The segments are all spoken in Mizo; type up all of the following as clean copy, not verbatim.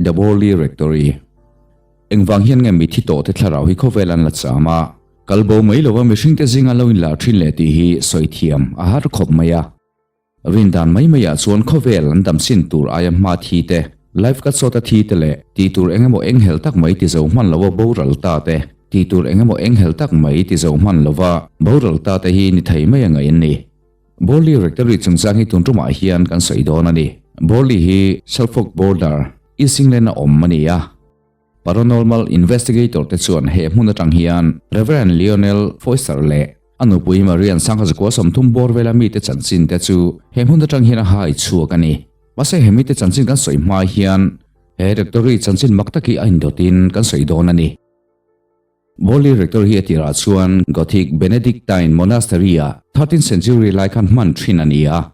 The Borley Rectory. Engvang hian nge mithi tawhte thlarau hi khawvel an la cham a, kal bo mai lova mihringte zinga lo inlar thin leh tih hi sawi thiam a har khawp mai a. Rindan mai maiah chuan khawvel an dam sin tur aia hma thi te, life ka chawta thi te leh tih tur eng emaw enghelh tak mai ti zo hman lova boral ta te, tih tur eng emaw enghelh tak mai ti zo hman lova boral ta te hi ni thei mai a ngaih an ni. Borley Rectory chungchang hi tun tumah hian kan sawi dawn a ni. Borley hi Suffolk border, East England a awm a ni a. Paranormal investigator te chuan he hmun atang hian Rev. Lionel Foyster leh a nupui Marian Sangha zakua 30 bawr vela mite chanchin te chu he hmun atang hian a hai chhuak a ni. Mahse he mite chanchin kan sawi hma hian he Rectory chanchin mak tak hi a indawtin kan sawi dawn a ni. Borley Rectory hi a tirah chuan Gothic Benedictine Monastery-ah 13th century lai khan hman thin a ni a.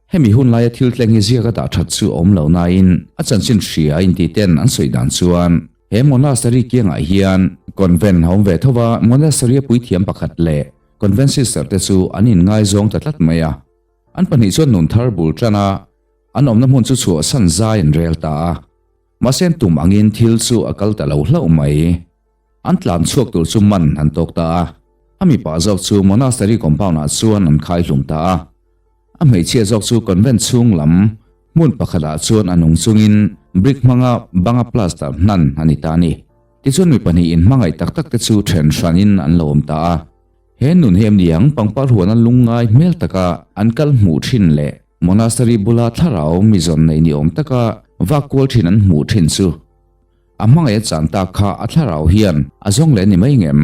Hemi hun laia thil tleng hi ziak a dah that chu a awm lo nain a chanchin hria a inti ten an sawi dan chuan he monastery kiangah hian convent a awm ve tho va, monastery a puithiam pakhat leh convent sister te chu an inngaizawng ta tlat mai a. An pahnih chuan nun thar bul tan a, an awmna hmun chu chhuahsan zai an rel ta a. Mahse an tum angin thil chu a kal ta lo hlauh mai. An tlan chhuak tur chu man an tawk ta a, a mipa zawk chu monastery compound ah chuan an khai hlum ta a. A hmeichhia zawk chu convent chhung lam hmun pakhatah chuan a nung chungin brick hmanga banga plaster hnan a ni ta a ni. Tichuan mi pahnih inhmangaih tak tak te chu then hranin an lo awm ta a. He nun hi em niang pangpar huana lungngai hmel taka an kal hmuh thin leh monastery bula thlarau mizawn nei ni awm taka vak kual thin an hmuh thin chu a hmangaih a chan tak kha a thlarau hian a zawng leh ni mai ngem?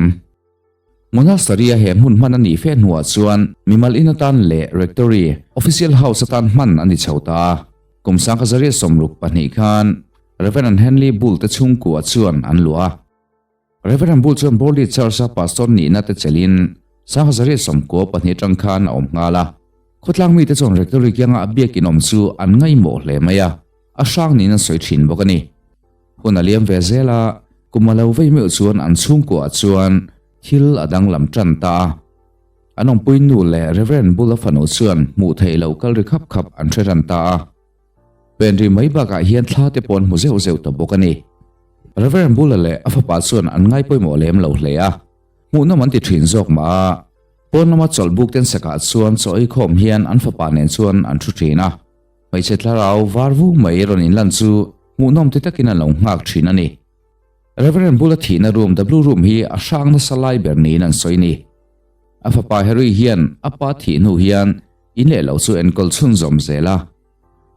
Monastery-a he hmun hman a nih fe hnuah chuan mimal in atan leh Rectory, Official House, atan hman a ni chho ta a. Kum 1962 khan Rev. Henley Bull te chhungkua chuan an luah a. Rev. Bull chuan Borley Church-a pastor nihna te chelhin 1992 atang khan a awm nghal a. Khawtlang mite chuan Rectory kianga a biakin awm chu an ngaihmawh hle mai a, a hrang niin an sawi thin bawk a ni. Hun a liam ve zel a, kum a lo vei meuh chuan an chhungkuaah chuan thil a danglam tan ta a. An awmpui nu leh Reverend bula fanu chuan hmuh theih loh kal ri khap khap an hre ran ta a. Pen ri mai bakah hian thla te pawh an hmu zeuh zeuh ta bawk a ni. Reverend bula leh a fapa chuan an ngai pawimawh lem lo hle a, hmuhnawm an ti thin zawk mah a. Pawn lama chawlhbuk ten sakah chuan chaw ei khawm hian an fapa nen chuan an thu thin a. Hmeichhe thlarau var vu mai rawn inlan chu hmuhnawm ti takin an lo nghak thin a ni. Reverend bula thihna room The Blue Room hi a hrang nasa lai ber niin an sawi ni. A fapa Harry hian a pa thih hnu hian in leh lo chu enkawl chhunzawm zel a,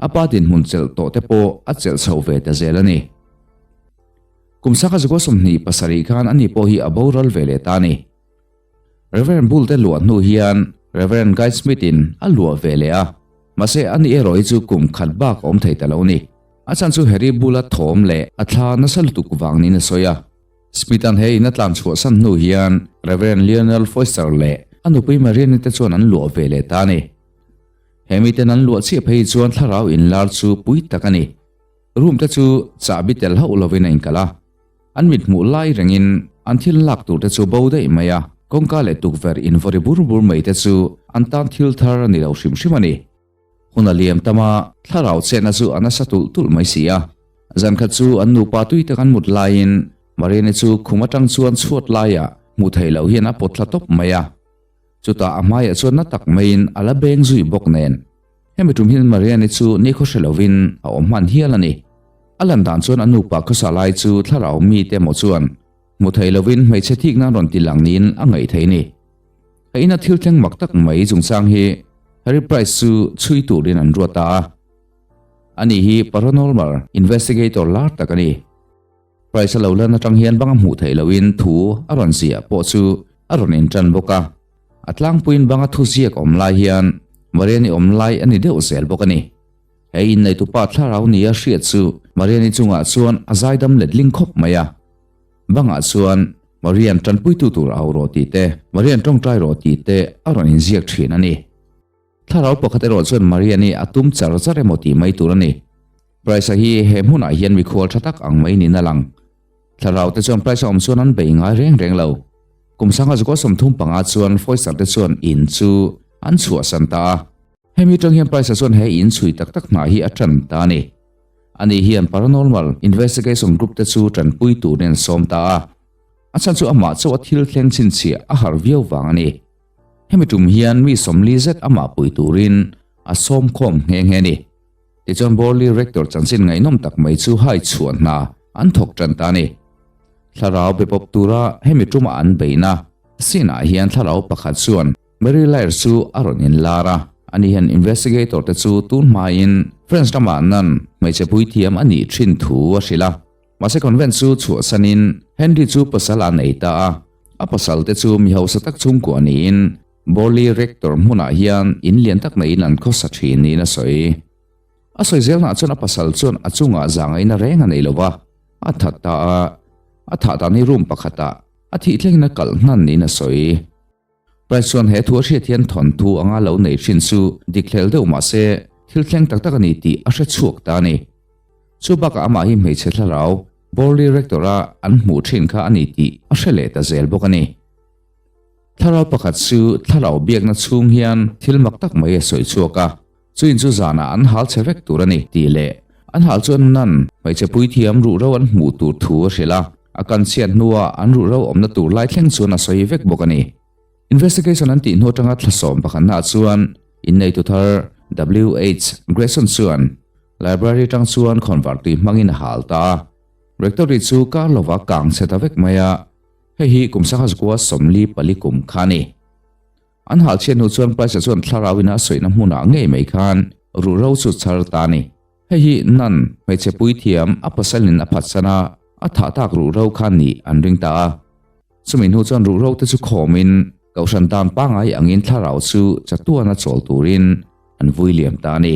a pa dinhmun chelh tawh te pawh a chelh chho ve ta zel a ni. Kum saka zakua 27 khan ani pawh hi a boral ve leh ta a ni. Reverend Bull te luah hnu hian Reverend Guy Smith in a luah ve leh a, mahse ani erawh hi chu kum khat bak a awm thei ta lo ni. A chhan chu Harry Bull a thawm leh a thla nasa lutuk vang niin a sawi a. Smith an he in a tlan chhuahsan hnu hian Reverend Lionel Foyster leh a nupui Marianne te chuan an luah ve leh ta a ni. He miten an luah chiah phei chuan thlarau inlar chu pui tak a ni. Room te chu chahbi tel hauh lovin a inkalh a. An mithmuh lai rengin an thil lak tur te chu bo daih mai a, kawngka leh tukverh invawri bur bur mai te chu an tan thil thar a ni lo hrim hrim a ni. Hun a liam tam a, thlarau chetna chu a nasa tulh tulh mai si a. Zan khat chu an nupa tui tak an mut laiin Mariani chu khum atang chuan chhuat laiah hmuh theih loh hian a pawt thla tawp mai a. Chutah a hmaiah chuan na tak maiin a la beng zui bawk nen. Hemi tum hian Mariani chu nikhaw hre lovin a awm hman hial a ni. A lan dan chuan a nupa khawsa lai chu thlarau mite emaw chuan hmu thei lovin hmeichhe thik nan rawn ti lang niin a ngaih thei ni. He ina thil thleng mak tak mai chungchang hi Harry Price chu chhui turin an ruat ta a. Ani hi paranormal investigator lar tak a ni. Price a lo lan atang hian banga hmuh theih lohin thu a rawn ziah pawh chu a rawn intan bawk a. A tlangpuiin banga thu ziak awm lai hian Mariani awm lai a ni deuh zel bawk a ni. He inneitupa thlarau nia hriat chu Mariani chungah chuan a zaidam letling khawp mai a. Bangah chuan Marian tanpuitu tur au rawh tih te, Marian tawngtai rawh tih te a rawn inziak thin a ni. Thlarau pakhat erawh chuan Mariani a tum char char emaw tih mai tur a ni. Price-a hi he hmunah hian mikhual tha tak ang mai niin a lang. Thlarau te chuan Price-a awm chuan an bei ngai reng reng lo. Kum 1935 chuan Foyster te chuan in chu an chhuahsan ta a. Hemi tang hian Price-a chuan he in chhui tak tak hna hi a tan ta a ni. Ani hian Paranormal Investigation Group te chu tanpui turin an sawm ta a. A chhan chu amah chauh a thil thleng chhinchhiah a har viau vang a ni. Hemi tum hian mi 40 zet amah pui turin a sawm khawm nghe nghe a ni. Tichuan Borley Rector chanchin ngaihnawm tak mai chu hai chhuah hna an thawk tan ta a ni. Thlarau be pawp tura hemi tuma an beihna scene ah hian thlarau pakhat chuan Mary Lair chu a rawn inlar a, ani hian investigator te chu tun hmain French ramah nan hmeichhe puithiam a nih thin thu a hrilh a. Mahse convent chu chhuahsanin Henry chu pasal a nei ta a, a pasal te chu mi hausa tak chhungkua niin Borley Rector hmunah hian in lian tak neiin an khawsa thin niin a sawi. A sawi zelnah chuan a pasal chuan a chungah zangaina reng a nei lo va, a that ta a, a thah dan hi room pakhatah a thih thlengin a kalh hnan niin a sawi. Price chuan he thu a hriat hian thawnthu anga lo nei thin chu dik hlel deuh mah se thil thleng tak tak a ni tih a hre chhuak ta a ni. Chu bakah amah hi hmeichhe thlarau Borley Rector-a an hmuh thin kha a ni tih a hre leh ta zel bawk a ni. Thlarau pakhat chu thlarau biakna chhung hian thil mak tak mai a sawi chhuak a, chuin chu zanah an hal chhe vek tur a ni tih leh an hal chuan nan hmeichhe puithiam ruhro an hmuh tur thu a hrilh a, a kan chhiat hnuah an ruhro awmna tur lai thleng chuan a sawi vek bawk a ni. Investigation an tih hnu atanga thlasawm pakhatnaah chuan inneitu thar WH Grayson chuan library atang chuan khawnvartui hmangin a hal ta a, rectory chu kar lova kang chhe ta vek mai a. Hei hi kum sangha zakua 44 kum kha a ni. An hal chhiat hnu chuan Price-a chuan thlarau ina a sawina hmunah ngei mai khan ruhro chu chhar ta a ni. Hei hi Nan hmeichhe puithiam a pasalin a phatsan a, a thah tak ruhro kha nih an ring ta a. Chumi hnu chuan ruhro te chu khawmin kohhran dan pangai angin thlarau chu chatuana chawl turin an vui liam ta a ni.